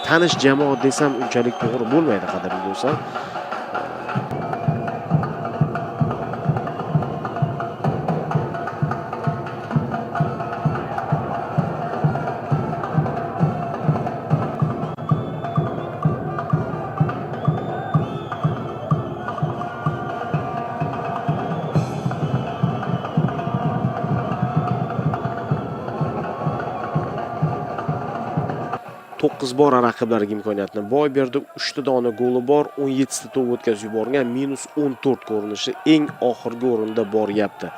Tanish jamoa desam unchalik to'g'ri bo'lmaydi, qadrli do'stlar. To'qqiz bora raqiblarga imkoniyatni boy berdi. 3 dona goli bor, 17 ta to'p o'tkazib yuborgan, -14 ko'rinishi eng oxirgi o'rinda boryapti.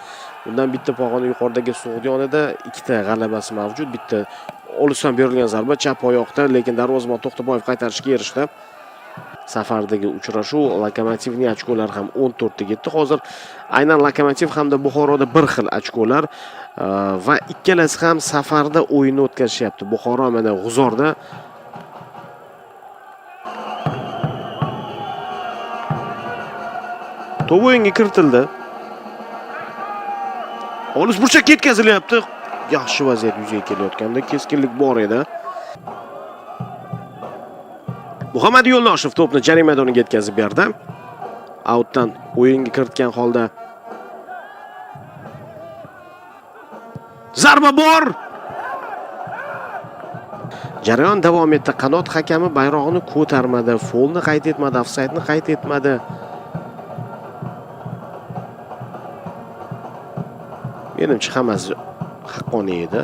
Undan bitta pog'ona yuqoridagi So'g'diyonida 2 ta g'alabasi mavjud. Bitta olisdan berilgan zarba chap oyoqda, lekin darvozabon To'xtaboyev qaytarishga erishdi. Safardagi uchrashuv Lokomotivning ochkolari ham 14 ta ketdi. Hozir aynan Lokomotiv hamda Buxoroda bir xil ochkolar va ikkalasi ham safarda o'yinni o'tkazishyapti. Buxoro mana G'uzorda. To'p o'yinga kiritildi. Olis burchakka yetkazilyapti. Yaxshi vaziyat yuzaga kelayotganda keskinlik bor edi. Muhammad Yo'ldoshev to'pni jarima maydoniga yetkazib berdi. Outdan o'yinga kiritgan holda zarba bor. Jarayon davom etdi. Qanot hakami bayrog'ini ko'tarmadi, folni qayd etmadi, ofsaydni qayd etmadi. Menimcha hammasi haqqoniy edi.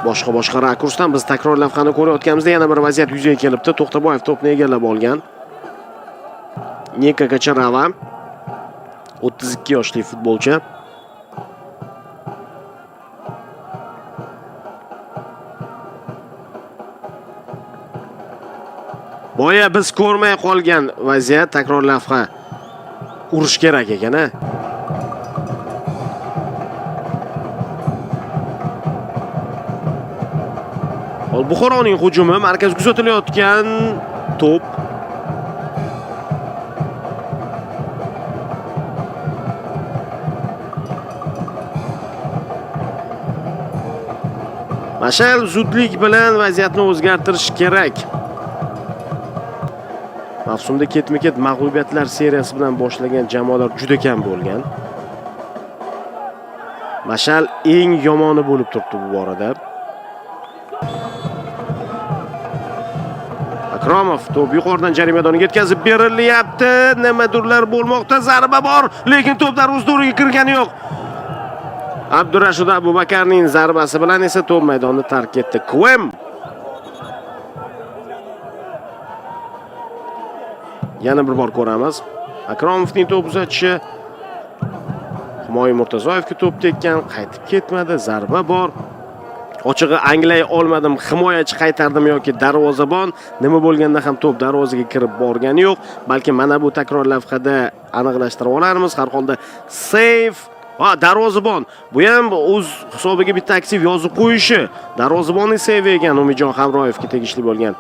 Boshqa rakursdan biz takror lavhani ko'rayotganimizda yana bir vaziyat yuzaga kelibdi. To'xtaboyev to'pni egallab olgan. Nika Kacharava, 32 yoshli futbolchi. Boya biz ko'rmay qolgan vaziyat, takror lavha, urish kerak ekan, a? Buxoroning hujumi, markaz kuzatilayotgan to'p. Mashal zudlik bilan vaziyatni o'zgartirish kerak. Mavsumda ketma-ket mag'lubiyatlar seriyasi bilan boshlagan jamoalar juda kam bo'lgan. Mashal eng yomoni bo'lib turibdi bu borada. Akromov, to'p yuqoridan jarima maydoniga yetkazib berilyapti. Nimadurlar bo'lmoqda, zarba bor, lekin to'p darvoza to'riga kirgani yo'q. Abdurashid Abubakarning zarbasi bilan esa to'p maydonni tark etdi. Kvem. Yana bir bor ko'ramiz. Akromovning to'p uzatishi. Humoyun Murtazoyevga to'p tekkan, qaytib ketmadi, zarba bor. Ochig'i anglay olmadim, himoyachi qaytardimi yoki darvozabon, nima bo'lganda ham to'p darvozaga kirib borgani yo'q. Balki mana bu takror lavhada aniqlashtirib olarmiz. Har holda seyf. Ha, darvozabon. Bu ham o'z hisobiga bitta aktiv yozib qo'yishi. Darvozabonning seyfi ekan, Umidjon Hamroyevga tegishli bo'lgan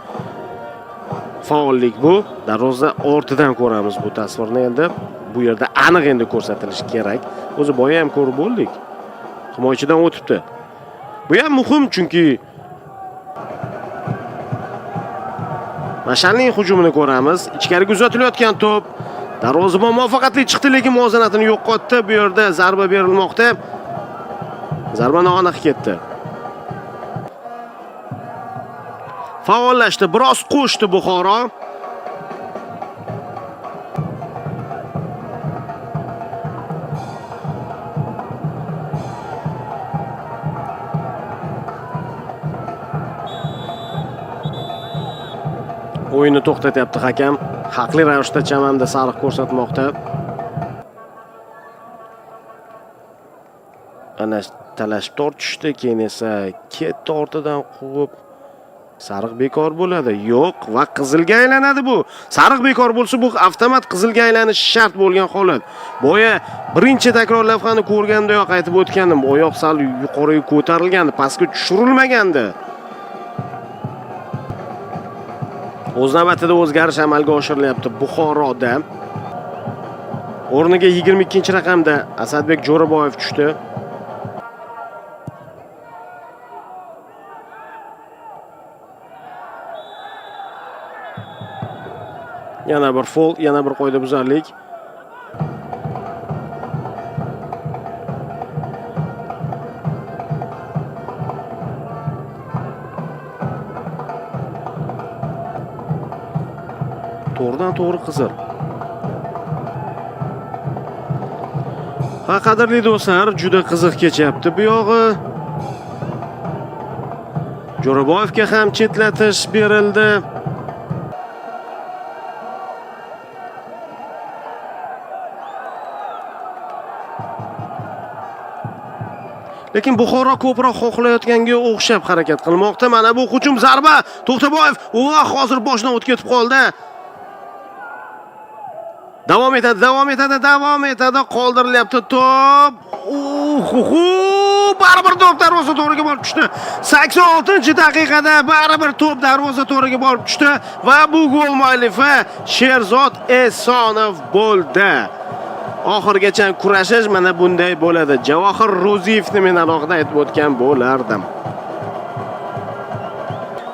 faollik bu. Darvoza ortidan ko'ramiz bu tasvirni endi. Bu yerda aniq endi ko'rsatilishi kerak. O'zi boya ham ko'rib bo'ldik. Himoyachidan o'tibdi. Bu ham muhim, chunki Mashalning hujumini ko'ramiz. Ichkariga uzatilayotgan to'p. Darvozabon muvaffaqiyatli chiqdi, lekin muvozanatini yo'qotdi. Bu yerda zarba berilmoqda. Zarba noaniq ketdi. Faollashdi, biroz qo'shdi Buxoro. O'yinni to'xtatyapti hakam. Haqli ravishda chamamda sariq ko'rsatmoqda. Ana talashib tortishdi, keyin esa ketdi ortidan quvib. Sariq bekor bo'ladi. Yo'q, va qizilga aylanadi bu. Sariq bekor bo'lsa, bu avtomat qizilga aylanishi shart bo'lgan holat. Boya birinchi takror lavhani ko'rgandayoq aytib o'tgandim, oyoq sal yuqoriga ko'tarilgandi, pastga tushirilmagandi. O'z navbatida o'zgarish amalga oshirilyapti Buxoroda. O'rniga 22-raqamda Asadbek Jo'raboyev tushdi. Yana bir fol, yana bir qoidabuzarlik. To'g'ridan to'g'ri qizil. Ha, qadrli do'stlar, juda qiziq kechyapti bu yog'i. Jo'raboyevga ham chetlatish berildi. Lekin Buxoro ko'proq xohlayotganga o'xshab harakat qilmoqda. Mana bu hujum, zarba. To'xtaboyev, va hozir boshidan o'tib ketib qoldi. Davom etadi, davom etadi, davom etadi. Qoldirilyapti to'p. Baribir to'p darvoza to'riga borib tushdi. 86-daqiqada baribir to'p darvoza to'riga borib tushdi va bu gol muallifi Sherzod Esonov bo'ldi. Oxirgacha kurashish mana bunday bo'ladi. Javohir Ro'ziyevni men alohida aytib o'tgan bo'lardim.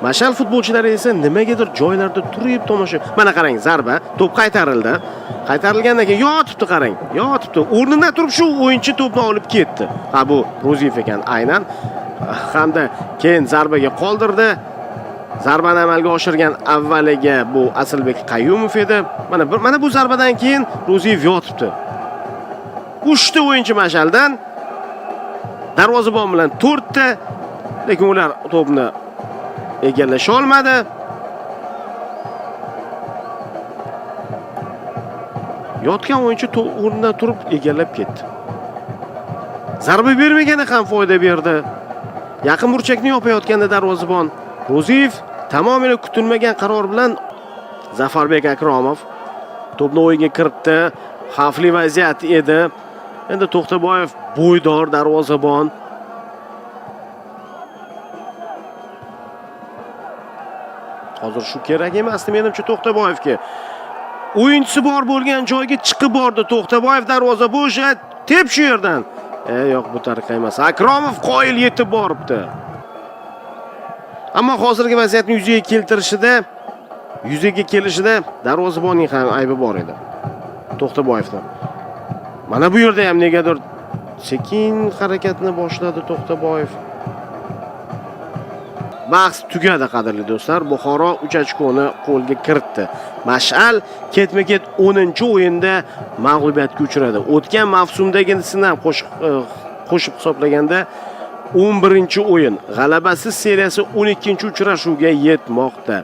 Mashal futbolchilari esa nimagadir joylarda turib tomosha. Mana qarang, zarba, to'p qaytarildi. Qaytarilgandan keyin yotibdi, qarang. Yotibdi. O'rnidan turib shu o'yinchi to'pni olib ketdi. Ha, bu Ro'ziyev ekan aynan. Hamda keyin zarbaga qoldirdi. Zarbani amalga oshirgan avvaliga bu Asilbek Qayumov edi. Mana bu zarbadan keyin Ro'ziyev yotibdi. 3 ta o'yinchi Mashaldan, darvozabon bilan 4 ta, lekin ular to'pni egallasha olmadi. Yotgan o'yinchi o'rnidan turib egallab ketdi. Zarba bermagani ham foyda berdi. Yaqin burchakni yopayotganda darvozabon Ro'ziyev tamomila kutilmagan qaror bilan Zafarbek Akromov to'pni o'yinga kiritdi. Xavfli vaziyat edi. Endi To'xtaboyev bo'ydor darvozabon. Hozir shu kerak emasdi menimcha To'xtaboyevga. O'yinchisi bor bo'lgan joyga chiqib bordi To'xtaboyev, darvoza bo'sh, tep shu yerdan. Yo'q, bu tariqa emas. Akromov qoyil yetib boribdi. Ammo hozirgi vaziyatni yuzaga kelishida darvozabonning ham aybi bor edi. To'xtaboyevni. Mana bu yerda ham negadir sekin harakatni boshladi To'xtaboyev. Bahs tugadi, qadrli do'stlar. Buxoro 3 ochkoni qo'lga kiritdi. Mash'al ketma-ket 10-o'yinda mag'lubiyatga uchradi. O'tgan mavsumdagisini ham qo'shib hisoblaganda 11-o'yin. G'alabasiz seriyasi 12-uchrashuvga yetmoqda.